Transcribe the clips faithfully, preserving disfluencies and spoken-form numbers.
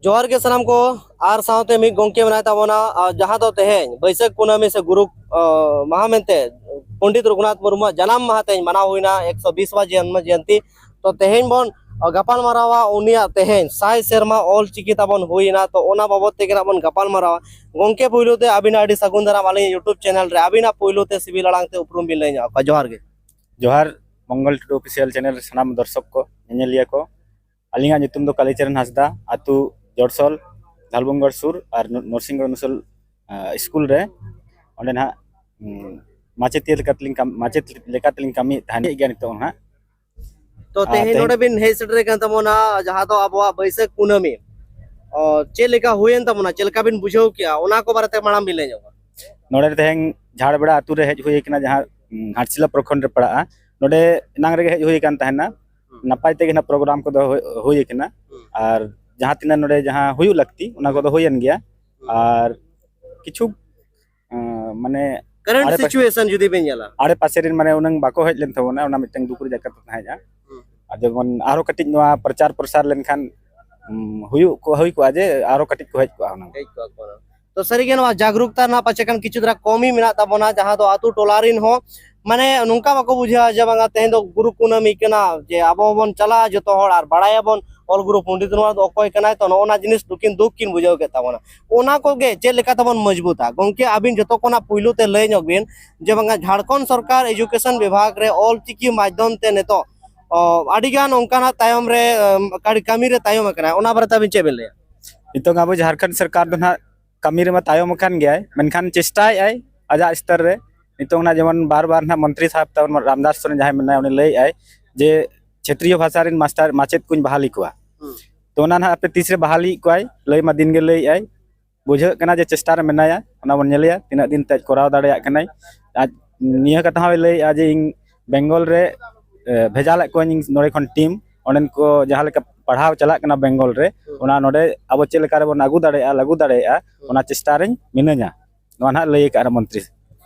ᱡᱚᱦᱟᱨ ᱜᱮ ᱥᱟᱱᱟᱢ ᱠᱚ, ᱟᱨ ᱥᱟᱶᱛᱮ ᱢᱤᱫ ᱜᱚᱢᱠᱮ ᱢᱮᱱᱟᱭ ᱛᱟᱵᱚᱱᱟ, ᱟᱨ ᱡᱟᱦᱟᱸ ᱫᱚ ᱛᱮᱦᱮᱧ ᱵᱟᱹᱭᱥᱟᱹᱠᱷ ᱠᱩᱱᱟᱹᱢᱤ ᱥᱮ ᱜᱩᱨᱩ, ᱟ, ᱢᱟᱦᱟ ᱢᱮᱱᱛᱮ ᱯᱚᱱᱰᱤᱛ ᱨᱚᱜᱷᱩᱱᱟᱛᱷ ᱢᱩᱨᱢᱩᱣᱟᱜ ᱡᱟᱱᱟᱢ ᱢᱟᱦᱟ ᱛᱮᱦᱮᱧ ᱢᱟᱱᱟᱣ ᱦᱩᱭᱱᱟ, ᱮᱠᱥᱚ ᱵᱤᱥ ᱣᱟ ᱡᱚᱱᱢᱚ ᱡᱚᱭᱚᱱᱛᱤ᱾ ᱛᱚ ᱛᱮᱦᱮᱧ ᱵᱚᱱ, ᱟ, ᱜᱟᱯᱟᱞ ᱢᱟᱨᱟᱣᱟ ᱩᱱᱤᱭᱟᱜ ᱛᱮᱦᱮᱧ ᱥᱟᱭ ᱥᱮᱨᱢᱟ ᱚᱞ ᱪᱤᱠᱤ ᱛᱟᱵᱚᱱ ᱦᱩᱭᱱᱟ, ᱛᱚ ᱚᱱᱟ ᱵᱟᱵᱚᱛ ᱛᱮᱜᱮ ᱱᱟᱜ ᱵᱚᱱ ᱜᱟᱯᱟᱞ ᱢᱟᱨᱟᱣᱟ᱾ ᱜᱚᱢᱠᱮ, ᱯᱩᱭᱞᱩ ᱛᱮ ᱟᱹᱵᱤᱱᱟᱜ ᱟᱹᱰᱤ ᱥᱟᱹᱜᱩᱱ ᱫᱟᱨᱟᱢ ᱟᱹᱞᱤᱧᱟᱜ YouTube ᱪᱮᱱᱮᱞ ᱨᱮ, ᱟᱹᱵᱤᱱᱟᱜ ᱯᱩᱭᱞᱩ ᱛᱮ ᱥᱤᱵᱤᱞ ᱟᱲᱟᱝ ᱛᱮ ᱩᱯᱨᱩᱢ ᱵᱤᱱ ᱞᱟᱹᱭ ᱧᱚᱜ ᱟᱠᱚᱣᱟ᱾ ᱡᱚᱦᱟᱨ ᱜᱮ᱾ ᱡᱚᱦᱟᱨ, ᱢᱚᱝᱜᱚᱞ ᱴᱩᱰᱩ ᱚᱯᱷᱤᱥᱤᱭᱟᱞ ᱪᱮᱱᱮᱞ ᱨᱮ ᱥᱟᱱᱟᱢ ᱫᱚᱨᱥᱚᱠ ᱠᱚ, ᱧᱮᱧᱮᱞᱤᱭᱟᱹ ᱠᱚ᱾ ᱟᱹᱞᱤᱧᱟᱜ ᱧᱩᱛᱩᱢ ᱫᱚ ᱠᱟᱞᱤᱪᱚᱨᱚᱱ ᱦᱟᱸᱥᱫᱟ, ᱟᱹᱛᱩ ᱡᱚᱲᱥᱚᱞ, ᱫᱷᱟᱞᱵᱩᱝᱜᱚᱲ ᱥᱩᱨ, ᱟᱨ ᱱᱚ-, ᱱᱚᱨᱥᱤᱝᱜᱚᱲ ᱱᱩᱥᱚᱞ, ᱟ, ᱥᱠᱩᱞ ᱨᱮ, ᱚᱸᱰᱮ ᱱᱟᱦᱟᱜ, ᱩᱸ, ᱢᱟᱪᱮᱛᱤᱭᱟᱹ ᱞᱮᱠᱟᱛᱮᱞᱤᱧ ᱠᱟᱢ-, ᱢᱟᱪᱮᱛ ᱞᱮᱠᱟᱛᱮᱞᱤᱧ ᱠᱟᱹᱢᱤᱭᱮᱫ ᱛᱟᱦᱮᱱ ᱜᱮᱭᱟ ᱱᱤᱛᱚᱜ ᱦᱚᱸ ᱱᱟᱦᱟᱜ᱾ ᱛᱚ, ᱟᱨ ᱛᱮᱦᱮᱧ ᱛᱮᱦᱮᱧ ᱱᱚᱰᱮ ᱵᱤᱱ ᱦᱮᱡ ᱥᱮᱴᱮᱨ ᱟᱠᱟᱱ ᱛᱟᱵᱚᱱᱟ, ᱡᱟᱦᱟᱸ ᱫᱚ ᱟᱵᱚᱣᱟᱜ ᱵᱟᱹᱭᱥᱟᱹᱠᱷ ᱠᱩᱱᱟᱹᱢᱤ᱾ ᱚ, ᱪᱮᱫ ᱞᱮᱠᱟ ᱦᱩᱭᱮᱱ ᱛᱟᱵᱚᱱᱟ, ᱪᱮᱫ ᱞᱮᱠᱟ ᱵᱤᱱ ᱵᱩᱡᱷᱟᱹᱣ ᱠᱮᱜᱼᱟ, ᱚᱱᱟ ᱠᱚ ᱵᱟᱨᱮᱛᱮ ᱢᱟᱲᱟᱝ ᱵᱤᱱ ᱞᱟᱹᱭ ᱧᱚᱜᱟ᱾ ᱱᱚᱰᱮ ᱛᱮᱦᱮᱧ ᱡᱷᱟᱲᱵᱮᱲᱟ ᱟᱹᱛᱩ ᱨᱮ ᱦᱮᱡ ᱦᱩᱭ ᱟᱠᱟᱱᱟ, ᱡᱟᱦᱟᱸ, ᱩᱸ, ᱜᱷᱟᱴᱥᱤᱞᱟ ᱯᱨᱚᱠᱷᱚᱱᱰ ᱨᱮ ᱯᱟᱲᱟᱜᱼᱟ᱾ ᱱᱚᱰᱮ ᱮᱱᱟᱝ ᱨᱮᱜᱮ ᱦᱮᱡ ᱦᱩᱭ ᱟᱠᱟᱱ ᱛᱟᱦᱮᱱᱟ᱾ ᱦᱩᱸ᱾ ᱱᱟᱯᱟᱭ ᱛᱮᱜᱮ ᱱᱟᱜ ᱯᱨᱳᱜᱨᱟᱢ ᱠᱚᱫᱚ ᱦᱩᱭ, ᱦᱩᱭ ᱟᱠᱟᱱᱟ᱾ ᱦᱩᱸ᱾ ᱟᱨ ᱡᱟᱦᱟᱸ ᱛᱤᱱᱟᱹᱜ ᱱᱚᱰᱮ ᱡᱟᱦᱟᱸ ᱦᱩᱭᱩᱜ ᱞᱟᱹᱠᱛᱤ, ᱚᱱᱟ ᱠᱚᱫᱚ ᱦᱩᱭᱮᱱ ᱜᱮᱭᱟ᱾ ᱦᱩᱸ᱾ ᱟᱨ ᱠᱤᱪᱷᱩ, ᱟᱸ, ᱢᱟᱱᱮ, ᱠᱟᱨᱮᱱᱴ ᱟᱲᱮ ᱯᱟᱥᱮ ᱥᱤᱪᱩᱭᱮᱥᱚᱱ ᱡᱩᱫᱤ ᱵᱮᱱ ᱧᱮᱞᱟ᱾ ᱟᱲᱮ ᱯᱟᱥᱮ ᱨᱮᱱ, ᱢᱟᱱᱮ, ᱩᱱᱟᱹᱝ ᱵᱟᱠᱚ ᱦᱮᱡ ᱞᱮᱱ ᱛᱟᱵᱚᱱᱟ, ᱚᱱᱟ ᱢᱤᱫᱴᱟᱝ ᱫᱩᱠ ᱨᱮᱭᱟᱜ ᱠᱟᱛᱷᱟ ᱛᱟᱦᱮᱸ ᱠᱟᱱᱟ᱾ ᱦᱩᱸ᱾ ᱟᱨ ᱡᱮᱢᱚᱱ ᱟᱨᱦᱚᱸ ᱠᱟᱹᱴᱤᱡ ᱱᱚᱣᱟ ᱯᱨᱚᱪᱟᱨ ᱯᱨᱚᱥᱟᱨ ᱞᱮᱱᱠᱷᱟᱱ, ᱩᱸ, ᱦᱩᱭᱩᱜ ᱠᱚ, ᱦᱩᱭ ᱠᱚᱜᱼᱟ ᱡᱮ ᱟᱨᱦᱚᱸ ᱠᱟᱹᱴᱤᱡ ᱠᱚ ᱦᱮᱡ ᱠᱚᱜᱼᱟ ᱦᱩᱱᱟᱹᱝ᱾ ᱦᱮᱡ ᱠᱚᱜᱼᱟ ᱠᱚ ᱦᱩᱱᱟᱹᱝ᱾ ᱛᱚ, ᱥᱟᱹᱨᱤᱜᱮ ᱱᱚᱣᱟ ᱡᱟᱜᱽᱨᱩᱠᱛᱟ ᱨᱮᱱᱟᱜ ᱯᱟᱪᱮ ᱠᱷᱟᱱ ᱠᱤᱪᱷᱩ ᱫᱷᱟᱨᱟ ᱠᱚᱢᱤ ᱢᱮᱱᱟᱜ ᱛᱟᱵᱚᱱᱟ, ᱡᱟᱦᱟᱸ ᱫᱚ ᱟᱛᱳ ᱴᱚᱞᱟ ᱨᱮᱱ ᱦᱚᱸ, ᱢᱟᱱᱮ, ᱱᱚᱝᱠᱟ ᱵᱟᱠᱚ ᱵᱩᱡᱷᱟᱹᱣᱟ ᱡᱮ ᱵᱟᱝᱟ ᱛᱮᱦᱮᱧ ᱫᱚ ᱜᱩᱨᱩ ᱠᱩᱱᱟᱹᱢᱤ ᱠᱟᱱᱟ, ᱡᱮ ᱟᱵᱚ ᱦᱚᱸᱵᱚᱱ ᱪᱟᱞᱟᱜᱼᱟ ᱡᱚᱛᱚ ᱦᱚᱲ ᱟᱨ ᱵᱟᱲᱟᱭᱟᱵᱚᱱ ᱚᱞ ᱜᱩᱨᱩ ᱯᱚᱱᱰᱤᱛ ᱨᱚᱜᱷᱩᱱᱟᱛᱷ ᱫᱚ ᱚᱠᱚᱭ ᱠᱟᱱᱟᱭ᱾ ᱛᱚ, ᱱᱚᱜᱼᱚ ᱱᱟ ᱡᱤᱱᱤᱥ ᱫᱩᱠᱤᱱ, ᱫᱩᱠ ᱠᱤᱱ ᱵᱩᱡᱷᱟᱹᱣ ᱠᱮᱫ ᱛᱟᱵᱚᱱᱟ᱾ ᱚᱱᱟ ᱠᱚᱜᱮ ᱪᱮᱫ ᱞᱮᱠᱟ ᱛᱮᱵᱚᱱ ᱢᱚᱡᱽᱵᱩᱛᱟ? ᱜᱚᱢᱠᱮ, ᱟᱹᱵᱤᱱ ᱡᱚᱛᱚ ᱠᱷᱚᱱᱟᱜ ᱯᱩᱭᱞᱩ ᱛᱮ ᱞᱟᱹᱭ ᱧᱚᱜ ᱵᱤᱱ ᱡᱮ ᱵᱟᱝᱟ ᱡᱷᱟᱲᱠᱷᱚᱸᱰ ᱥᱚᱨᱠᱟᱨ ᱮᱡᱩᱠᱮᱥᱚᱱ ᱵᱤᱵᱷᱟᱜᱽ ᱨᱮ ᱚᱞ ᱪᱤᱠᱤ ᱢᱟᱫᱽᱫᱷᱚᱢ ᱛᱮ ᱱᱤᱛᱚᱜ, ᱚ, ᱟᱹᱰᱤᱜᱟᱱ ᱚᱱᱠᱟᱱᱟᱜ ᱛᱟᱭᱚᱢ ᱨᱮ, ᱮᱢ, ᱠᱟᱹᱲᱤ-, ᱠᱟᱹᱢᱤ ᱨᱮ ᱛᱟᱭᱚᱢ ᱟᱠᱟᱱᱟ, ᱚᱱᱟ ᱵᱟᱨᱮᱛᱮ ᱟᱹᱵᱤᱱ ᱪᱮᱫ ᱵᱤᱱ ᱞᱟᱹᱭᱟ? ᱱᱤᱛᱚᱝ ᱟᱵᱚ ᱡᱷᱟᱲᱠᱷᱚᱸᱰ ᱥᱚᱨᱠᱟᱨ ᱫᱚ ᱱᱟᱦᱟᱜ ᱠᱟᱹᱢᱤ ᱨᱮᱢᱟ ᱛᱟᱭᱚᱢ ᱟᱠᱟᱱ ᱜᱮᱭᱟᱭ, ᱢᱮᱱᱠᱷᱟᱱ ᱪᱮᱥᱴᱟᱭᱮᱫᱼᱟᱭ ᱟᱡᱟᱜ ᱥᱛᱚᱨ ᱨᱮ᱾ ᱱᱤᱛᱚᱝ ᱚᱱᱟ ᱡᱮᱢᱚᱱ ᱵᱟᱨ ᱵᱟᱨ ᱱᱟᱦᱟᱜ ᱢᱚᱱᱛᱨᱤ ᱥᱟᱦᱮᱵᱽ ᱛᱟᱵᱚᱱ ᱨᱟᱢᱫᱟᱥ ᱥᱚᱨᱮᱱ ᱡᱟᱦᱟᱸᱭ ᱢᱮᱱᱟᱭᱟ, ᱩᱱᱤ ᱞᱟᱹᱭᱮᱫᱼᱟᱭ ᱡᱮ ᱠᱷᱮᱛᱨᱤᱭᱚ ᱵᱷᱟᱥᱟ ᱨᱮᱱ ᱢᱟᱥᱴᱟᱨ, ᱢᱟᱪᱮᱫ ᱠᱚᱧ ᱵᱟᱦᱟᱞᱤ ᱠᱚᱣᱟ᱾ ᱦᱩᱸ᱾ ᱛᱚ ᱚᱱᱟ ᱱᱟᱦᱟᱜ ᱟᱯᱮ ᱛᱤᱥ ᱨᱮ ᱵᱟᱦᱟᱞᱤᱭᱮᱫ ᱠᱚᱣᱟᱭ? ᱞᱟᱹᱭ ᱢᱟ ᱫᱤᱱ ᱜᱮ ᱞᱟᱹᱭᱮᱫᱼᱟᱭ, ᱵᱩᱡᱷᱟᱹᱜ ᱠᱟᱱᱟ ᱡᱮ ᱪᱮᱥᱴᱟ ᱨᱮ ᱢᱮᱱᱟᱭᱟ᱾ ᱚᱱᱟ ᱵᱚᱱ ᱧᱮᱞᱮᱭᱟ ᱛᱤᱱᱟᱹᱜ ᱫᱤᱱ ᱛᱮ ᱟᱡ ᱠᱚᱨᱟᱣ ᱫᱟᱲᱮᱭᱟᱜ ᱠᱟᱱᱟᱭ᱾ ᱟᱡ ᱱᱤᱭᱟᱹ ᱠᱟᱛᱷᱟ ᱦᱚᱸᱭ ᱞᱟᱹᱭᱮᱫᱼᱟ ᱡᱮ ᱤᱧ ᱵᱮᱝᱜᱚᱞ ᱨᱮ, ᱮ, ᱵᱷᱮᱡᱟ ᱞᱮᱫ ᱠᱚᱣᱟᱧ ᱤᱧ ᱱᱚᱰᱮ ᱠᱷᱚᱱ ᱴᱤᱢ, ᱚᱸᱰᱮᱱ ᱠᱚ ᱡᱟᱦᱟᱸ ᱞᱮᱠᱟ ᱯᱟᱲᱦᱟᱣ ᱪᱟᱞᱟᱜ ᱠᱟᱱᱟ ᱵᱮᱝᱜᱚᱞ ᱨᱮ, ᱦᱩᱸ᱾ ᱚᱱᱟ ᱱᱚᱰᱮ ᱟᱵᱚ ᱪᱮᱫ ᱞᱮᱠᱟ ᱨᱮᱵᱚᱱ ᱟᱹᱜᱩ ᱫᱟᱲᱮᱭᱟᱜᱼᱟ, ᱞᱟᱹᱜᱩ ᱫᱟᱲᱮᱭᱟᱜᱼᱟ, ᱦᱩᱸ᱾ ᱚᱱᱟ ᱪᱮᱥᱴᱟ ᱨᱮᱧ ᱢᱤᱱᱟᱹᱧᱟ᱾ ᱱᱚᱣᱟ ᱱᱟᱦᱟᱜ ᱞᱟᱹᱭ ᱟᱠᱟᱫᱼᱟ ᱢᱚᱱᱛᱨᱤ᱾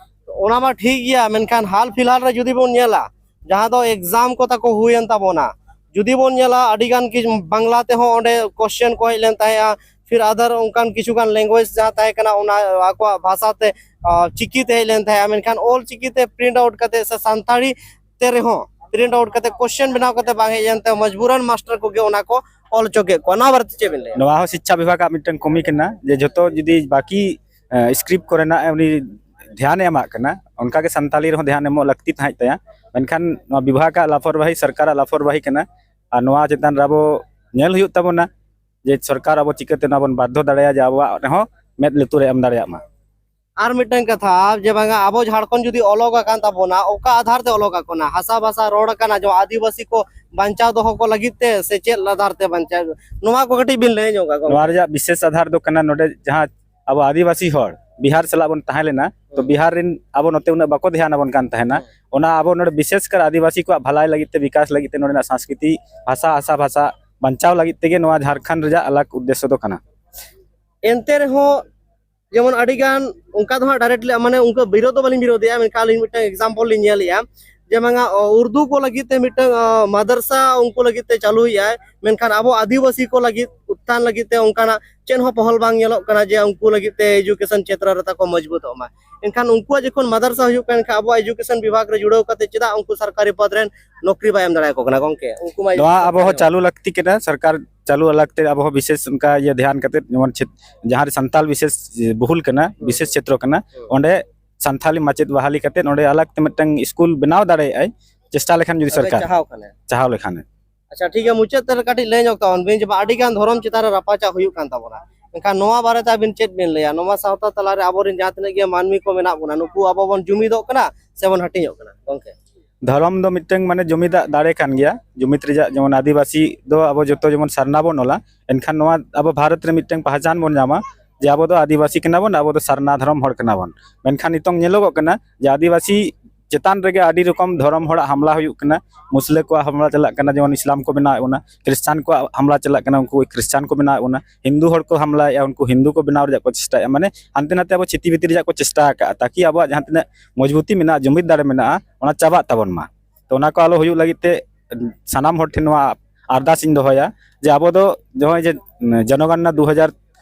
ᱚᱱᱟ ᱢᱟ ᱴᱷᱤᱠ ᱜᱮᱭᱟ, ᱢᱮᱱᱠᱷᱟᱱ ᱦᱟᱞ ᱯᱷᱤᱞᱦᱟᱞ ᱨᱮ ᱡᱩᱫᱤ ᱵᱚᱱ ᱧᱮᱞᱟ, ᱡᱟᱦᱟᱸ ᱫᱚ ᱮᱠᱡᱟᱢ ᱠᱚ ᱛᱟᱠᱚ ᱦᱩᱭᱮᱱ ᱛᱟᱵᱚᱱᱟ, ᱡᱩᱫᱤ ᱵᱚᱱ ᱧᱮᱞᱟ, ᱟᱹᱰᱤ ᱜᱟᱱ ᱠᱤ ᱵᱟᱝᱞᱟ ᱛᱮᱦᱚᱸ ᱚᱸᱰᱮ ᱠᱚᱥᱪᱮᱱ ᱠᱚ ᱦᱮᱡ ᱞᱮᱱ ᱛᱟᱦᱮᱸᱜᱼᱟ, ᱯᱷᱤᱨ ᱟᱫᱟᱨ ᱚᱱᱠᱟᱱ ᱠᱤᱪᱷᱩ ᱜᱟᱱ ᱞᱮᱝᱜᱩᱭᱮᱡᱽ ᱡᱟᱦᱟᱸ ᱛᱟᱦᱮᱸ ᱠᱟᱱᱟ, ᱚᱱᱟ ᱟᱠᱚᱣᱟᱜ ᱵᱷᱟᱥᱟ ᱛᱮ, ᱟ, ᱪᱤᱠᱤ ᱛᱮ ᱦᱮᱡ ᱞᱮᱱ ᱛᱟᱦᱮᱸᱜᱼᱟ, ᱢᱮᱱᱠᱷᱟᱱ ᱚᱞ ᱪᱤᱠᱤ ᱛᱮ ᱯᱨᱤᱱᱴ ᱟᱣᱩᱴ ᱠᱟᱛᱮ ᱥᱮ ᱥᱟᱱᱛᱟᱲᱤ ᱛᱮ ᱨᱮᱦᱚᱸ ᱯᱨᱤᱱᱴ ᱟᱣᱩᱴ ᱠᱟᱛᱮ ᱠᱚᱥᱪᱮᱱ ᱵᱮᱱᱟᱣ ᱠᱟᱛᱮ ᱵᱟᱝ ᱦᱮᱡ ᱞᱮᱱ ᱛᱮ ᱢᱚᱡᱽᱵᱩᱨᱟᱱ ᱢᱟᱥᱴᱟᱨ ᱠᱚᱜᱮ ᱚᱱᱟ ᱠᱚ ᱚᱞ ᱦᱚᱪᱚ ᱠᱮᱫ ᱠᱚᱣᱟ᱾ ᱱᱚᱣᱟ ᱵᱟᱨᱮᱛᱮ ᱪᱮᱫ ᱵᱮᱱ ᱞᱟᱹᱭᱟ? ᱱᱚᱣᱟ ᱦᱚᱸ ᱥᱤᱪᱪᱷᱟ ᱵᱤᱵᱷᱟᱜᱽ ᱟᱜ ᱢᱤᱫᱴᱟᱝ ᱠᱚᱢᱤ ᱠᱟᱱᱟ, ᱡᱮ ᱡᱷᱚᱛᱚ ᱡᱩᱫᱤ ᱵᱟᱹᱠᱤ ᱥᱠᱨᱤᱯᱴ ᱠᱚᱨᱮᱱᱟᱜ ᱩᱱᱤ ᱫᱷᱮᱭᱟᱱᱮ ᱮᱢᱟᱜ ᱠᱟᱱᱟ, ᱚᱱᱠᱟᱜᱮ ᱥᱟᱱᱛᱟᱞᱤ ᱨᱮᱦᱚᱸ ᱫᱷᱮᱭᱟᱱ ᱮᱢᱚᱜ ᱞᱟᱹᱠᱛᱤ ᱛᱟᱦᱮᱸ ᱠᱟᱱ ᱛᱟᱭᱟ᱾ ᱢᱮᱱᱠᱷᱟᱱ ᱱᱚᱣᱟ ᱵᱤᱵᱷᱟᱜᱽ ᱟᱜ ᱞᱟᱯᱚᱨᱣᱟᱦᱤ, ᱥᱚᱨᱠᱟᱨᱟᱜ ᱞᱟᱯᱚᱨᱣᱟᱦᱤ ᱠᱟᱱᱟ᱾ ᱟᱨ ᱱᱚᱣᱟ ᱪᱮᱛᱟᱱ ᱨᱮ ᱟᱵᱚ ᱧᱮᱞ ᱦᱩᱭᱩᱜ ᱛᱟᱵᱚᱱᱟ ᱡᱮ ᱥᱚᱨᱠᱟᱨ ᱟᱵᱚ ᱪᱤᱠᱟᱹᱛᱮ ᱱᱚᱣᱟ ᱵᱚᱱ ᱵᱟᱫᱽᱫᱷᱚ ᱫᱟᱲᱮᱭᱟᱭᱟ ᱡᱮ ᱟᱵᱚᱣᱟᱜ ᱨᱮᱦᱚᱸ ᱢᱮᱫ ᱞᱩᱛᱩᱨ ᱮ ᱮᱢ ᱫᱟᱲᱮᱭᱟᱜ ᱢᱟ᱾ ᱟᱨ ᱢᱤᱫᱴᱟᱝ ᱠᱟᱛᱷᱟ, ᱡᱮ ᱵᱟᱝᱟ ᱟᱵᱚ ᱡᱷᱟᱲᱠᱷᱚᱸᱰ ᱡᱩᱫᱤ ᱚᱞᱚᱜ ᱟᱠᱟᱱ ᱛᱟᱵᱚᱱᱟ, ᱚᱠᱟ ᱟᱫᱷᱟᱨ ᱛᱮ ᱚᱞᱚᱜ ᱟᱠᱟᱱᱟ? ᱦᱟᱥᱟ ᱵᱷᱟᱥᱟ ᱨᱚᱲ ᱟᱠᱟᱱᱟ ᱡᱮ ᱟᱹᱫᱤᱵᱟᱹᱥᱤ ᱠᱚ ᱵᱟᱧᱪᱟᱣ ᱫᱚᱦᱚ ᱠᱚ ᱞᱟᱹᱜᱤᱫ ᱛᱮ, ᱥᱮ ᱪᱮᱫ ᱟᱫᱷᱟᱨ ᱛᱮ ᱵᱟᱧᱪᱟᱣ? ᱱᱚᱣᱟ ᱠᱚ ᱠᱟᱹᱴᱤᱡ ᱵᱤᱱ ᱞᱟᱹᱭ ᱧᱚᱜᱟ, ᱜᱚᱢᱠᱮ᱾ ᱱᱚᱣᱟ ᱨᱮᱭᱟᱜ ᱵᱤᱥᱮᱥ ᱟᱫᱷᱟᱨ ᱫᱚ ᱠᱟᱱᱟ ᱱᱚᱰᱮ ᱡᱟᱦᱟᱸ ᱟᱵᱚ ᱟᱹᱫᱤᱵᱟᱹᱥᱤ ᱦᱚᱲ ᱵᱤᱦᱟᱨ ᱥᱟᱞᱟᱜ ᱵᱚᱱ ᱛᱟᱦᱮᱸ ᱞᱮᱱᱟ, ᱛᱚ ᱦᱩᱸ᱾ ᱵᱤᱦᱟᱨ ᱨᱮᱱ ᱟᱵᱚ ᱱᱚᱛᱮ ᱩᱱᱟᱹᱜ ᱵᱟᱠᱚ ᱫᱷᱮᱭᱟᱱ ᱟᱵᱚᱱ ᱠᱟᱱ ᱛᱟᱦᱮᱱᱟ᱾ ᱦᱩᱸ᱾ ᱚᱱᱟ ᱟᱵᱚ ᱱᱚᱰᱮ ᱵᱤᱥᱮᱥ ᱠᱟᱨ ᱟᱹᱫᱤᱵᱟᱹᱥᱤ ᱠᱚᱣᱟᱜ ᱵᱷᱟᱞᱟᱭ ᱞᱟᱹᱜᱤᱫ ᱛᱮ, ᱵᱤᱠᱟᱥ ᱞᱟᱹᱜᱤᱫ ᱛᱮ, ᱱᱚᱰᱮᱱᱟᱜ ᱥᱟᱝᱥᱠᱨᱤᱛᱤ, ᱵᱷᱟᱥᱟ, ᱦᱟᱥᱟ ᱵᱷᱟᱥᱟ ᱵᱟᱧᱪᱟᱣ ᱞᱟᱹᱜᱤᱫ ᱛᱮᱜᱮ ᱱᱚᱣᱟ ᱡᱷᱟᱲᱠᱷᱚᱸᱰ ᱨᱮᱭᱟᱜ ᱟᱞᱟᱜᱽ ᱩᱫᱽᱫᱮᱥᱥᱚ ᱫᱚ ᱠᱟᱱᱟ᱾ ᱮᱱᱛᱮ ᱨᱮᱦᱚᱸ ᱡᱮᱢᱚᱱ ᱟᱹᱰᱤ ᱜᱟᱱ ᱚᱱᱠᱟ ᱫᱚ ᱦᱟᱸᱜ ᱰᱟᱭᱨᱮᱠᱴᱞᱤ, ᱢᱟᱱᱮ, ᱚᱱᱠᱟ ᱵᱤᱨᱳᱫᱷ ᱫᱚ ᱵᱟᱹᱞᱤᱧ ᱵᱤᱨᱳᱫᱷᱮᱜᱼᱟ, ᱢᱮᱱᱠᱷᱟᱱ ᱟᱹᱞᱤᱧ ᱢᱤᱫᱴᱟᱝ ᱮᱠᱡᱟᱢᱯᱚᱞ ᱞᱤᱧ ᱧᱮᱞᱮᱜᱼᱟ᱾ ᱡᱮ ᱵᱟᱝᱟ, ᱚ, ᱩᱨᱫᱩ ᱠᱚ ᱞᱟᱹᱜᱤᱫ ᱛᱮ ᱢᱤᱫᱴᱟᱝ, ᱚ, ᱢᱟᱫᱨᱥᱟ ᱩᱱᱠᱩ ᱞᱟᱹᱜᱤᱫ ᱛᱮ ᱪᱟᱹᱞᱩᱭᱮᱜᱼᱟᱭ, ᱢᱮᱱᱠᱷᱟᱱ ᱟᱵᱚ ᱟᱹᱫᱤᱵᱟᱹᱥᱤ ᱠᱚ ᱞᱟᱹᱜᱤᱫ ᱩᱛᱛᱷᱟᱱ ᱞᱟᱹᱜᱤᱫ ᱛᱮ ᱚᱱᱠᱟᱱᱟᱜ ᱪᱮᱫ ᱦᱚᱸ ᱯᱚᱦᱚᱞ ᱵᱟᱝ ᱧᱮᱞᱚᱜ ᱠᱟᱱᱟ ᱡᱮ ᱩᱱᱠᱩ ᱞᱟᱹᱜᱤᱫ ᱛᱮ ᱮᱡᱩᱠᱮᱥᱚᱱ ᱪᱷᱮᱛᱨᱚ ᱨᱮ ᱛᱟᱠᱚ ᱢᱚᱡᱽᱵᱩᱛᱚᱜ ᱢᱟ᱾ ᱮᱱᱠᱷᱟᱱ ᱩᱱᱠᱩᱣᱟᱜ ᱡᱚᱠᱷᱚᱱ ᱢᱟᱫᱨᱥᱟ ᱦᱩᱭᱩᱜ ᱠᱟᱱ ᱠᱷᱟᱱ ᱟᱵᱚᱣᱟᱜ ᱮᱡᱩᱠᱮᱥᱚᱱ ᱵᱤᱵᱷᱟᱜᱽ ᱨᱮ ᱡᱩᱲᱟᱹᱣ ᱠᱟᱛᱮ ᱪᱮᱫᱟᱜ ᱩᱱᱠᱩ ᱥᱚᱨᱠᱟᱨᱤ ᱯᱚᱫᱽ ᱨᱮᱱ ᱱᱚᱠᱨᱤ ᱵᱟᱭ ᱮᱢ ᱫᱟᱲᱮᱭᱟᱠᱚ ᱠᱟᱱᱟ, ᱜᱚᱢᱠᱮ? ᱩᱱᱠᱩ ᱢᱟ ᱱᱚᱣᱟ ᱟᱵᱚ ᱦᱚᱸ ᱪᱟᱹᱞᱩ ᱞᱟᱹᱠᱛᱤ ᱠᱟᱱᱟ, ᱥᱚᱨᱠᱟᱨ ᱪᱟᱹᱞᱩ ᱞᱟᱹᱠᱛᱤ, ᱟᱵᱚ ᱦᱚᱸ ᱵᱤᱥᱮᱥ ᱚᱱᱠᱟ ᱤᱭᱟᱹ ᱫᱷᱮᱭᱟᱱ ᱠᱟᱛᱮ, ᱡᱮᱢᱚᱱ ᱪᱷᱮᱛ-, ᱡᱟᱦᱟᱸ ᱨᱮ ᱥᱟᱱᱛᱟᱞ ᱵᱤᱥᱮᱥ ᱵᱚᱦᱩᱞ ᱠᱟᱱᱟ, ᱦᱩᱸ᱾ ᱵᱤᱥᱮᱥ ᱪᱷᱮᱛᱨᱚ ᱠᱟᱱᱟ, ᱦᱩᱸ᱾ ᱚᱸᱰᱮ ᱥᱟᱱᱛᱟᱞᱤ ᱢᱟᱪᱮᱫ ᱵᱟᱦᱟᱞᱤ ᱠᱟᱛᱮ ᱚᱸᱰᱮ ᱟᱞᱟᱜᱽ ᱛᱮ ᱢᱤᱫᱴᱟᱝ ᱥᱠᱩᱞ ᱵᱮᱱᱟᱣ ᱫᱟᱲᱮᱭᱟᱜᱼᱟᱭ, ᱪᱮᱥᱴᱟ ᱞᱮᱠᱷᱟᱱ ᱡᱩᱫᱤ ᱟᱵᱮ ᱥᱚᱨᱠᱟᱨ ᱪᱟᱦᱟᱣ ᱠᱷᱟᱱᱮ᱾ ᱪᱟᱦᱟᱣ ᱞᱮᱠᱷᱟᱱᱮ᱾ ᱟᱪᱪᱷᱟ, ᱴᱷᱤᱠ ᱜᱮᱭᱟ, ᱢᱩᱪᱟᱹᱫ ᱛᱮ ᱠᱟᱹᱴᱤᱡ ᱞᱟᱹᱭ ᱧᱚᱜ ᱛᱟᱵᱚᱱ ᱵᱤᱱ ᱡᱮ ᱟᱹᱰᱤ ᱜᱟᱱ ᱫᱷᱚᱨᱚᱢ ᱪᱮᱛᱟᱱ ᱨᱮ ᱨᱟᱯᱟᱪᱟᱜ ᱦᱩᱭᱩᱜ ᱠᱟᱱ ᱛᱟᱵᱚᱱᱟ, ᱢᱮᱱᱠᱷᱟᱱ ᱱᱚᱣᱟ ᱵᱟᱨᱮᱛᱮ ᱟᱹᱵᱤᱱ ᱪᱮᱫ ᱵᱤᱱ ᱞᱟᱹᱭᱟ? ᱱᱚᱣᱟ ᱥᱟᱶᱛᱟ ᱛᱟᱞᱟᱨᱮ ᱟᱵᱚᱨᱮᱱ ᱡᱟᱦᱟᱸ ᱛᱤᱱᱟᱹᱜ ᱜᱮ ᱢᱟᱹᱱᱢᱤ ᱠᱚ ᱢᱮᱱᱟᱜ ᱵᱚᱱᱟ, ᱱᱩᱠᱩ ᱟᱵᱚ ᱵᱚᱱ ᱡᱩᱢᱤᱫᱚᱜ ᱠᱟᱱᱟ ᱥᱮ ᱵᱚᱱ ᱦᱟᱹᱴᱤᱧᱚᱜ ᱠᱟᱱᱟ, ᱜᱚᱢᱠᱮ? ᱫᱷᱚᱨᱚᱢ ᱫᱚ ᱢᱤᱫᱴᱟᱝ, ᱢᱟᱱᱮ, ᱡᱩᱢᱤᱫᱟᱜ ᱫᱟᱲᱮ ᱠᱟᱱ ᱜᱮᱭᱟ᱾ ᱡᱩᱢᱤᱫ ᱨᱮᱭᱟᱜ, ᱡᱮᱢᱚᱱ ᱟᱹᱫᱤᱵᱟᱹᱥᱤ ᱫᱚ ᱟᱵᱚ ᱡᱚᱛᱚ ᱡᱮᱢᱚᱱ ᱥᱟᱨᱱᱟ ᱵᱚᱱ ᱚᱞᱟ, ᱮᱱᱠᱷᱟᱱ ᱱᱚᱣᱟ ᱟᱵᱚ ᱵᱷᱟᱨᱚᱛ ᱨᱮ ᱢᱤᱫᱴᱟᱝ ᱯᱟᱦᱪᱟᱱ ᱵᱚᱱ ᱧᱟᱢᱟ ᱡᱮ ᱟᱵᱚ ᱫᱚ ᱟᱹᱫᱤᱵᱟᱹᱥᱤ ᱠᱟᱱᱟ ᱵᱚᱱ, ᱟᱵᱚ ᱫᱚ ᱥᱟᱨᱱᱟ ᱫᱷᱚᱨᱚᱢ ᱦᱚᱲ ᱠᱟᱱᱟ ᱵᱚᱱ᱾ ᱢᱮᱱᱠᱷᱟᱱ ᱱᱤᱛᱚᱝ ᱧᱮᱞᱚᱜᱚᱜ ᱠᱟᱱᱟ ᱡᱮ ᱟᱹᱫᱤᱵᱟᱹᱥᱤ ᱪᱮᱛᱟᱱ ᱨᱮᱜᱮ ᱟᱹᱰᱤ ᱨᱚᱠᱚᱢ ᱫᱷᱚᱨᱚᱢ ᱦᱚᱲᱟᱜ ᱦᱟᱢᱞᱟ ᱦᱩᱭᱩᱜ ᱠᱟᱱᱟ᱾ ᱢᱩᱥᱞᱟᱹ ᱠᱚᱣᱟᱜ ᱦᱟᱢᱞᱟ ᱪᱟᱞᱟᱜ ᱠᱟᱱᱟ, ᱡᱮᱢᱚᱱ ᱤᱥᱞᱟᱢ ᱠᱚ ᱵᱮᱱᱟᱣᱮᱫ ᱵᱚᱱᱟ, ᱠᱷᱨᱤᱥᱴᱟᱱ ᱠᱚᱣᱟᱜ ᱦᱟᱢᱞᱟ ᱪᱟᱞᱟᱜ ᱠᱟᱱᱟ, ᱩᱱᱠᱩ ᱠᱷᱨᱤᱥᱴᱟᱱ ᱠᱚ ᱵᱮᱱᱟᱣᱮᱫ ᱵᱚᱱᱟ, ᱦᱤᱱᱫᱩ ᱦᱚᱲ ᱠᱚ ᱦᱟᱢᱞᱟᱭᱮᱫᱼᱟ, ᱩᱱᱠᱩ ᱦᱤᱱᱫᱩ ᱠᱚ ᱵᱮᱱᱟᱣ ᱨᱮᱭᱟᱜ ᱠᱚ ᱪᱮᱥᱴᱟᱭᱮᱫᱼᱟ᱾ ᱢᱟᱱᱮ, ᱦᱟᱱᱛᱮ ᱱᱟᱛᱮ ᱟᱵᱚ ᱪᱷᱤᱛᱤ ᱵᱷᱤᱛᱤ ᱨᱮᱭᱟᱜ ᱠᱚ ᱪᱮᱥᱴᱟ ᱟᱠᱟᱫᱼᱟ, ᱛᱟᱠᱤ ᱟᱵᱚᱣᱟᱜ ᱡᱟᱦᱟᱸ ᱛᱤᱱᱟᱹᱜ ᱢᱚᱡᱽᱵᱩᱛᱤ ᱢᱮᱱᱟᱜᱼᱟ, ᱡᱩᱢᱤᱫ ᱫᱟᱲᱮ ᱢᱮᱱᱟᱜᱼᱟ, ᱚᱱᱟ ᱪᱟᱵᱟᱜ ᱛᱟᱵᱚᱱ ᱢᱟ᱾ ᱛᱚ, ᱚᱱᱟ ᱠᱚ ᱟᱞᱚ ᱦᱩᱭᱩᱜ ᱞᱟᱹᱜᱤᱫ ᱛᱮ ᱥᱟᱱᱟᱢ ᱦᱚᱲ ᱴᱷᱮᱱ ᱱᱚᱣᱟ ᱟᱨᱫᱟᱥ ᱤᱧ ᱫᱚᱦᱚᱭᱟ ᱡᱮ ᱟᱵᱚ ᱫᱚ ᱱᱚᱜᱼᱚᱭ ᱡᱮ ᱡᱚᱱᱚᱜᱚᱱᱱᱟ ᱫᱩ ᱦᱟᱡᱟᱨ,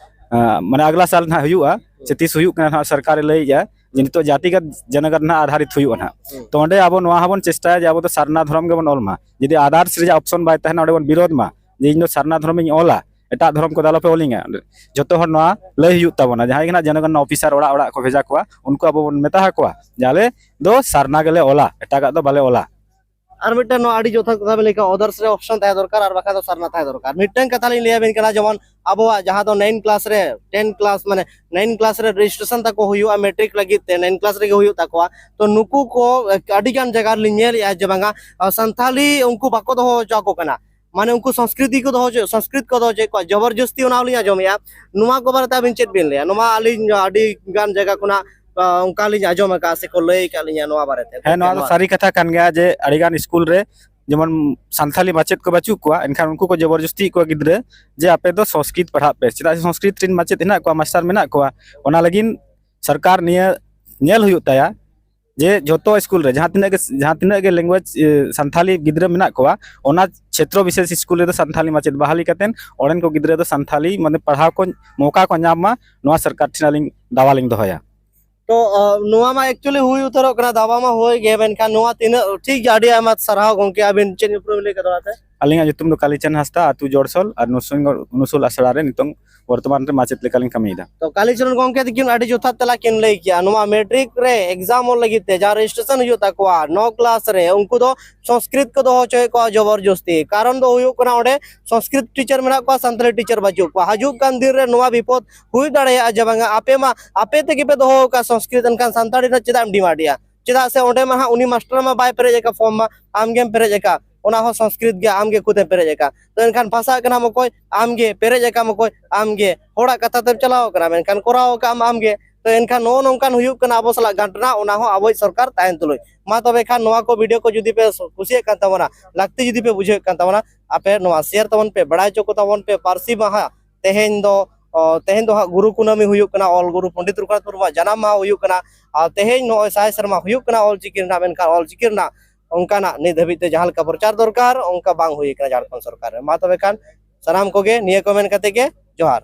ᱟᱸ, ᱢᱟᱱᱮ ᱟᱜᱽᱞᱟ ᱥᱟᱞ ᱱᱟᱦᱟᱜ ᱦᱩᱭᱩᱜᱼᱟ, ᱥᱮ ᱛᱤᱥ ᱦᱩᱭᱩᱜ ᱠᱟᱱᱟ ᱱᱟᱦᱟᱜ, ᱥᱚᱨᱠᱟᱨᱮ ᱞᱟᱹᱭᱮᱜᱼᱟ ᱡᱮ ᱱᱤᱛᱚᱜ ᱡᱟᱛᱤᱜᱟᱛ ᱡᱚᱱᱚᱜᱚᱱᱱᱟ ᱟᱫᱷᱟᱨᱤᱛ ᱦᱩᱭᱩᱜᱼᱟ ᱱᱟᱦᱟᱜ᱾ ᱛᱚ ᱚᱸᱰᱮ ᱟᱵᱚ ᱱᱚᱣᱟ ᱦᱚᱸᱵᱚᱱ ᱪᱮᱥᱴᱟᱭᱟ ᱡᱮ ᱟᱵᱚ ᱫᱚ ᱥᱟᱨᱱᱟ ᱫᱷᱚᱨᱚᱢ ᱜᱮᱵᱚᱱ ᱚᱞ ᱢᱟ᱾ ᱡᱩᱫᱤ others ᱨᱮᱭᱟᱜ ᱚᱯᱥᱚᱱ ᱵᱟᱭ ᱛᱟᱦᱮᱱᱟ, ᱚᱸᱰᱮ ᱵᱚᱱ ᱵᱤᱨᱳᱫᱷ ᱢᱟ ᱡᱮ ᱤᱧ ᱫᱚ ᱥᱟᱨᱱᱟ ᱫᱷᱚᱨᱚᱢᱤᱧ ᱚᱞᱟ, ᱮᱴᱟᱜ ᱫᱷᱚᱨᱚᱢ ᱠᱚᱫᱚ ᱟᱞᱚᱯᱮ ᱚᱞᱤᱧᱟ᱾ ᱡᱚᱛᱚ ᱦᱚᱲ ᱱᱚᱣᱟ ᱞᱟᱹᱭ ᱦᱩᱭᱩᱜ ᱛᱟᱵᱚᱱᱟ᱾ ᱡᱟᱦᱟᱸᱭ ᱜᱮ ᱱᱟᱦᱟᱜ ᱡᱚᱱᱚᱜᱚᱱᱱᱟ ᱚᱯᱷᱤᱥᱟᱨ ᱚᱲᱟᱜ ᱚᱲᱟᱜ ᱠᱚ ᱵᱷᱮᱡᱟ ᱠᱚᱣᱟ, ᱩᱱᱠᱩ ᱟᱵᱚ ᱵᱚᱱ ᱢᱮᱛᱟ ᱟᱠᱚᱣᱟ ᱡᱮ ᱟᱞᱮ ᱫᱚ ᱥᱟᱨᱱᱟ ᱜᱮᱞᱮ ᱚᱞᱟ, ᱮᱴᱟᱜᱟᱜ ᱫᱚ ᱵᱟᱞᱮ ᱚᱞᱟ᱾ ᱟᱨ ᱢᱤᱫᱴᱟᱝ ᱱᱚᱣᱟ ᱟᱹᱰᱤ ᱡᱚᱛᱷᱟᱛ ᱠᱟᱛᱷᱟ ᱵᱮᱱ ᱞᱟᱹᱭ ᱠᱮᱫᱟ, others ᱨᱮ ᱚᱯᱥᱚᱱ ᱛᱟᱦᱮᱸ ᱫᱚᱨᱠᱟᱨ ᱟᱨ ᱵᱟᱠᱷᱟᱱ ᱫᱚ ᱥᱟᱨᱱᱟ ᱛᱟᱦᱮᱸ ᱫᱚᱨᱠᱟᱨ᱾ ᱢᱤᱫᱴᱟᱝ ᱠᱟᱛᱷᱟ ᱞᱤᱧ ᱞᱟᱹᱭ ᱟᱵᱮᱱ ᱠᱟᱱᱟ, ᱡᱮᱢᱚᱱ ᱟᱵᱚᱣᱟᱜ ᱡᱟᱦᱟᱸ ᱫᱚ ᱱᱟᱭᱤᱱ ᱠᱞᱟᱥ ᱨᱮ, ᱴᱮᱱ ᱠᱞᱟᱥ, ᱢᱟᱱᱮ ᱱᱟᱭᱤᱱ ᱠᱞᱟᱥ ᱨᱮ ᱨᱮᱡᱤᱥᱴᱨᱮᱥᱚᱱ ᱛᱟᱠᱚ ᱦᱩᱭᱩᱜᱼᱟ, ᱢᱮᱴᱨᱤᱠ ᱞᱟᱹᱜᱤᱫ ᱛᱮ ᱱᱟᱭᱤᱱ ᱠᱞᱟᱥ ᱨᱮᱜᱮ ᱦᱩᱭᱩᱜ ᱛᱟᱠᱚᱣᱟ᱾ ᱛᱚ ᱱᱩᱠᱩ ᱠᱚ ᱟᱹᱰᱤ ᱜᱟᱱ ᱡᱟᱭᱜᱟ ᱨᱮᱞᱤᱧ ᱧᱮᱞᱮᱫᱼᱟ ᱡᱮ ᱵᱟᱝᱟ, ᱥᱟᱱᱛᱷᱟᱞᱤ ᱩᱱᱠᱩ ᱵᱟᱠᱚ ᱫᱚᱦᱚ ᱦᱚᱪᱚ ᱟᱠᱚ ᱠᱟᱱᱟ᱾ ᱢᱟᱱᱮ ᱩᱱᱠᱩ ᱥᱚᱝᱥᱠᱨᱤᱛᱤ ᱠᱚ ᱫᱚᱦᱚ ᱦᱚᱪᱚᱭᱮᱫ, ᱥᱚᱝᱥᱠᱨᱤᱛ ᱠᱚ ᱫᱚᱦᱚ ᱦᱚᱪᱚᱭᱮᱫ ᱠᱚᱣᱟ ᱡᱚᱵᱚᱨᱡᱚᱥᱛᱤ, ᱚᱱᱟ ᱦᱚᱸᱞᱤᱧ ᱟᱸᱡᱚᱢᱮᱫᱼᱟ᱾ ᱱᱚᱣᱟ ᱠᱚ ᱵᱟᱨᱮᱛᱮ ᱟᱵᱤᱱ ᱪᱮᱫ ᱵᱤᱱ ᱞᱟᱹᱭᱟ? ᱱᱚᱣᱟ ᱟᱹᱞᱤᱧ ᱟᱹᱰᱤ ᱜᱟᱱ ᱡᱟᱭᱜᱟ ᱠᱷᱚᱱᱟᱜ, ᱟ, ᱚᱱᱠᱟᱞᱤᱧ ᱟᱸᱡᱚᱢ ᱟᱠᱟᱫᱼᱟ ᱥᱮᱠᱚ ᱞᱟᱹᱭ ᱟᱠᱟᱫ ᱞᱤᱧᱟ ᱱᱚᱣᱟ ᱵᱟᱨᱮᱛᱮ᱾ ᱦᱮᱸ, ᱱᱚᱣᱟ ᱫᱚ ᱥᱟᱹᱨᱤ ᱠᱟᱛᱷᱟ ᱠᱟᱱ ᱜᱮᱭᱟ ᱡᱮ ᱟᱹᱰᱤᱜᱟᱱ ᱥᱠᱩᱞ ᱨᱮ ᱡᱮᱢᱚᱱ ᱥᱟᱱᱛᱷᱟᱞᱤ ᱢᱟᱪᱮᱫ ᱠᱚ ᱵᱟᱹᱪᱩᱜ ᱠᱚᱣᱟ, ᱮᱱᱠᱷᱟᱱ ᱩᱱᱠᱩ ᱠᱚ ᱡᱚᱵᱚᱨᱡᱚᱥᱛᱤᱭᱮᱫ ᱠᱚᱣᱟ ᱜᱤᱫᱽᱨᱟᱹ ᱡᱮ ᱟᱯᱮ ᱫᱚ ᱥᱚᱝᱥᱠᱨᱤᱛ ᱯᱟᱲᱦᱟᱜ ᱯᱮ, ᱪᱮᱫᱟᱜ ᱥᱮ ᱥᱚᱝᱥᱠᱨᱤᱛ ᱨᱮᱱ ᱢᱟᱪᱮᱫ ᱦᱮᱱᱟᱜ ᱠᱚᱣᱟ, ᱢᱟᱥᱴᱟᱨ ᱢᱮᱱᱟᱜ ᱠᱚᱣᱟ᱾ ᱚᱱᱟ ᱞᱟᱹᱜᱤᱫ ᱥᱚᱨᱠᱟᱨ ᱱᱤᱭᱟᱹ ᱧᱮᱞ ᱦᱩᱭᱩᱜ ᱛᱟᱭᱟ ᱡᱮ ᱡᱷᱚᱛᱚ ᱥᱠᱩᱞ ᱨᱮ ᱡᱟᱦᱟᱸ ᱛᱤᱱᱟᱹᱜ ᱜᱮ, ᱡᱟᱦᱟᱸ ᱛᱤᱱᱟᱹᱜ ᱜᱮ ᱞᱮᱝᱜᱩᱭᱮᱡᱽ, ᱮ, ᱥᱟᱱᱛᱷᱟᱞᱤ ᱜᱤᱫᱽᱨᱟᱹ ᱢᱮᱱᱟᱜ ᱠᱚᱣᱟ, ᱚᱱᱟ ᱪᱷᱮᱛᱨᱚ ᱵᱤᱥᱮᱥ ᱥᱠᱩᱞ ᱨᱮᱫᱚ ᱥᱟᱱᱛᱷᱟᱞᱤ ᱢᱟᱪᱮᱫ ᱵᱟᱦᱟᱞᱤ ᱠᱟᱛᱮᱫ ᱚᱸᱰᱮᱱ ᱠᱚ ᱜᱤᱫᱽᱨᱟᱹ ᱫᱚ ᱥᱟᱱᱛᱷᱟᱞᱤ ᱢᱟᱱᱮ ᱯᱟᱲᱦᱟᱣ ᱠᱚ ᱢᱚᱠᱟ ᱠᱚ ᱧᱟᱢ ᱢᱟ, ᱱᱚᱣᱟ ᱥᱚᱨᱠᱟᱨ ᱴᱷᱮᱱ ᱟᱹᱞᱤᱧ ᱫᱟᱣᱟ ᱞᱤᱧ ᱫᱚᱦᱚᱭᱟ᱾ ᱛᱚ, ᱟ, ᱱᱚᱣᱟ ᱢᱟ actually ᱦᱩᱭ ᱩᱛᱟᱹᱨᱚᱜ ᱠᱟᱱᱟ, ᱫᱟᱣᱟ ᱢᱟ ᱦᱩᱭ ᱜᱮ, ᱢᱮᱱᱠᱷᱟᱱ ᱱᱚᱣᱟ ᱛᱤᱱᱟᱹᱜ ᱴᱷᱤᱠ ᱜᱮ, ᱟᱹᱰᱤ ᱟᱭᱢᱟ ᱥᱟᱨᱦᱟᱣ ᱜᱚᱢᱠᱮ, ᱟᱹᱵᱤᱱ ᱪᱮᱫ ᱧᱩᱛᱩᱢ ᱵᱤᱱ ᱞᱟᱹᱭ ᱠᱮᱫᱟ ᱚᱱᱟᱛᱮ? ᱟᱹᱞᱤᱧᱟᱜ ᱧᱩᱛᱩᱢ ᱫᱚ ᱠᱟᱞᱤᱪᱟᱸᱫᱽ ᱦᱟᱸᱥᱫᱟ, ᱟᱹᱛᱩ ᱡᱚᱲᱥᱳᱞ, ᱟᱨ ᱱᱩᱨᱥᱤᱝ-, ᱱᱩᱨᱥᱳᱞ ᱟᱥᱲᱟ ᱨᱮ ᱱᱤᱛᱚᱝ ᱵᱚᱨᱛᱚᱢᱟᱱ ᱨᱮ ᱢᱟᱪᱮᱫ ᱞᱮᱠᱟᱞᱤᱧ ᱠᱟᱹᱢᱤᱭᱮᱫᱟ᱾ ᱛᱚ, ᱠᱟᱞᱤᱪᱚᱨᱚᱱ ᱜᱚᱢᱠᱮ ᱛᱟᱹᱠᱤᱱ ᱟᱹᱰᱤ ᱡᱚᱛᱷᱟᱛ ᱛᱮᱞᱟ ᱠᱤᱱ ᱞᱟᱹᱭ ᱠᱮᱜᱼᱟ᱾ ᱱᱚᱣᱟ ᱢᱮᱴᱨᱤᱠ ᱨᱮ ᱮᱠᱡᱟᱢ ᱚᱞ ᱞᱟᱹᱜᱤᱫ ᱛᱮ ᱡᱟᱦᱟᱸ ᱨᱮᱡᱤᱥᱴᱨᱮᱥᱚᱱ ᱦᱩᱭᱩᱜ ᱛᱟᱠᱚᱣᱟ ᱱᱚ ᱠᱞᱟᱥ ᱨᱮ, ᱩᱱᱠᱩ ᱫᱚ ᱥᱚᱝᱥᱠᱨᱤᱛ ᱠᱚ ᱫᱚᱦᱚ ᱦᱚᱪᱚᱭᱮᱫ ᱠᱚᱣᱟ ᱡᱚᱵᱚᱨᱡᱚᱥᱛᱤ᱾ ᱠᱟᱨᱚᱱ ᱫᱚ ᱦᱩᱭᱩᱜ ᱠᱟᱱᱟ, ᱚᱸᱰᱮ ᱥᱚᱝᱥᱠᱨᱤᱛ ᱴᱤᱪᱟᱨ ᱢᱮᱱᱟᱜ ᱠᱚᱣᱟ, ᱥᱟᱱᱛᱟᱲᱤ ᱴᱤᱪᱟᱨ ᱵᱟᱹᱪᱩᱜ ᱠᱚᱣᱟ᱾ ᱦᱤᱡᱩᱜ ᱠᱟᱱ ᱫᱤᱱ ᱨᱮ ᱱᱚᱣᱟ ᱵᱤᱯᱚᱫ ᱦᱩᱭ ᱫᱟᱲᱮᱭᱟᱜᱼᱟ ᱡᱮ ᱵᱟᱝᱟ, ᱟᱯᱮ ᱢᱟ, ᱟᱯᱮ ᱛᱮᱜᱮ ᱯᱮ ᱫᱚᱦᱚ ᱟᱠᱟᱫ ᱥᱚᱝᱥᱠᱨᱤᱛ, ᱮᱱᱠᱷᱟᱱ ᱥᱟᱱᱛᱟᱲᱤ ᱨᱮᱱᱟᱜ ᱪᱮᱫᱟᱜ ᱮᱢ ᱰᱤᱢᱟᱱᱰᱮᱜᱼᱟ? ᱪᱮᱫᱟᱜ ᱥᱮ ᱚᱸᱰᱮ ᱢᱟ ᱦᱟᱸᱜ ᱩᱱᱤ ᱢᱟᱥᱴᱟᱨ ᱢᱟ ᱵᱟᱭ ᱯᱮᱨᱮᱡ ᱟᱠᱟᱫ ᱯᱷᱚᱨᱢ ᱢᱟ, ᱟᱢ ᱜᱮᱢ ᱯᱮᱨᱮᱡ ᱟᱠᱟᱫ, ᱚᱱᱟ ᱦᱚᱸ ᱥᱚᱝᱥᱠᱨᱤᱛ ᱜᱮ, ᱟᱢ ᱜᱮ ᱠᱷᱩᱫᱮᱢ ᱯᱮᱨᱮᱡ ᱟᱠᱟᱫ᱾ ᱛᱚ ᱮᱱᱠᱷᱟᱱ ᱯᱷᱟᱥᱟᱜ ᱠᱟᱱᱟᱢ ᱚᱠᱚᱭ? ᱟᱢ ᱜᱮ᱾ ᱯᱮᱨᱮᱡ ᱟᱠᱟᱢ ᱚᱠᱚᱭ? ᱟᱢ ᱜᱮ᱾ ᱦᱚᱲᱟᱜ ᱠᱟᱛᱷᱟ ᱛᱮᱢ ᱪᱟᱞᱟᱣ ᱠᱟᱱᱟ, ᱢᱮᱱᱠᱷᱟᱱ ᱠᱚᱨᱟᱣ ᱟᱠᱟᱫ ᱟᱢ ᱟᱢ ᱜᱮ᱾ ᱛᱚ ᱮᱱᱠᱷᱟᱱ ᱱᱚᱜᱼᱚ ᱱᱚᱝᱠᱟᱱ ᱦᱩᱭᱩᱜ ᱠᱟᱱᱟ ᱟᱵᱚ ᱥᱟᱞᱟᱜ ᱜᱷᱟᱴᱱᱟ, ᱚᱱᱟ ᱦᱚᱸ ᱟᱵᱚᱭᱤᱡ ᱥᱚᱨᱠᱟᱨ ᱛᱟᱦᱮᱱ ᱛᱩᱞᱩᱡ᱾ ᱢᱟ ᱛᱚᱵᱮ ᱠᱷᱟᱱ ᱱᱚᱣᱟ ᱠᱚ ᱵᱷᱤᱰᱤᱭᱳ ᱠᱚ ᱡᱩᱫᱤ ᱯᱮ ᱠᱩᱥᱤᱭᱟᱜ ᱠᱟᱱ ᱛᱟᱵᱚᱱᱟ, ᱞᱟᱹᱠᱛᱤ ᱡᱩᱫᱤ ᱯᱮ ᱵᱩᱡᱷᱟᱹᱣᱮᱫ ᱠᱟᱱ ᱛᱟᱵᱚᱱᱟ, ᱟᱯᱮ ᱱᱚᱣᱟ ᱥᱮᱭᱟᱨ ᱛᱟᱵᱚᱱ ᱯᱮ, ᱵᱟᱲᱟᱭ ᱦᱚᱪᱚ ᱠᱚ ᱛᱟᱵᱚᱱ ᱯᱮ᱾ ᱯᱟᱹᱨᱥᱤ ᱢᱟᱦᱟ ᱛᱮᱦᱮᱧ ᱫᱚ, ᱚ, ᱛᱮᱦᱮᱧ ᱫᱚ ᱦᱟᱸᱜ ᱜᱩᱨᱩ ᱠᱩᱱᱟᱹᱢᱤ ᱦᱩᱭᱩᱜ ᱠᱟᱱᱟ, ᱚᱞ ᱜᱩᱨᱩ ᱯᱚᱱᱰᱤᱛ ᱨᱚᱜᱷᱩᱱᱟᱛᱷ ᱢᱩᱨᱢᱩᱣᱟᱜ ᱡᱟᱱᱟᱢ ᱢᱟᱦᱟ ᱦᱩᱭᱩᱜ ᱠᱟᱱᱟ᱾ ᱟᱨ ᱛᱮᱦᱮᱧ ᱱᱚᱜᱼᱚᱭ ᱥᱟᱭ ᱥᱮᱨᱢᱟ ᱦᱩᱭᱩᱜ ᱠᱟᱱᱟ ᱚᱞ ᱪᱤᱠᱤ ᱨᱮᱱᱟᱜ, ᱢᱮᱱᱠᱷᱟᱱ ᱚᱞ ᱪᱤᱠᱤ ᱨᱮᱱᱟᱜ ᱚᱱᱠᱟᱱᱟᱜ ᱱᱤᱛ ᱫᱷᱟᱹᱵᱤᱡ ᱛᱮ ᱡᱟᱦᱟᱸ ᱞᱮᱠᱟ ᱯᱨᱚᱪᱟᱨ ᱫᱚᱨᱠᱟᱨ, ᱚᱱᱠᱟ ᱵᱟᱝ ᱦᱩᱭ ᱠᱟᱱᱟ ᱡᱷᱟᱲᱠᱷᱚᱸᱰ ᱥᱚᱨᱠᱟᱨ ᱨᱮ᱾ ᱢᱟ ᱛᱚᱵᱮ ᱠᱷᱟᱱ ᱥᱟᱱᱟᱢ ᱠᱚᱜᱮ ᱱᱤᱭᱟᱹ ᱠᱚ ᱢᱮᱱ ᱠᱟᱛᱮ ᱜᱮ ᱡᱚᱦᱟᱨ᱾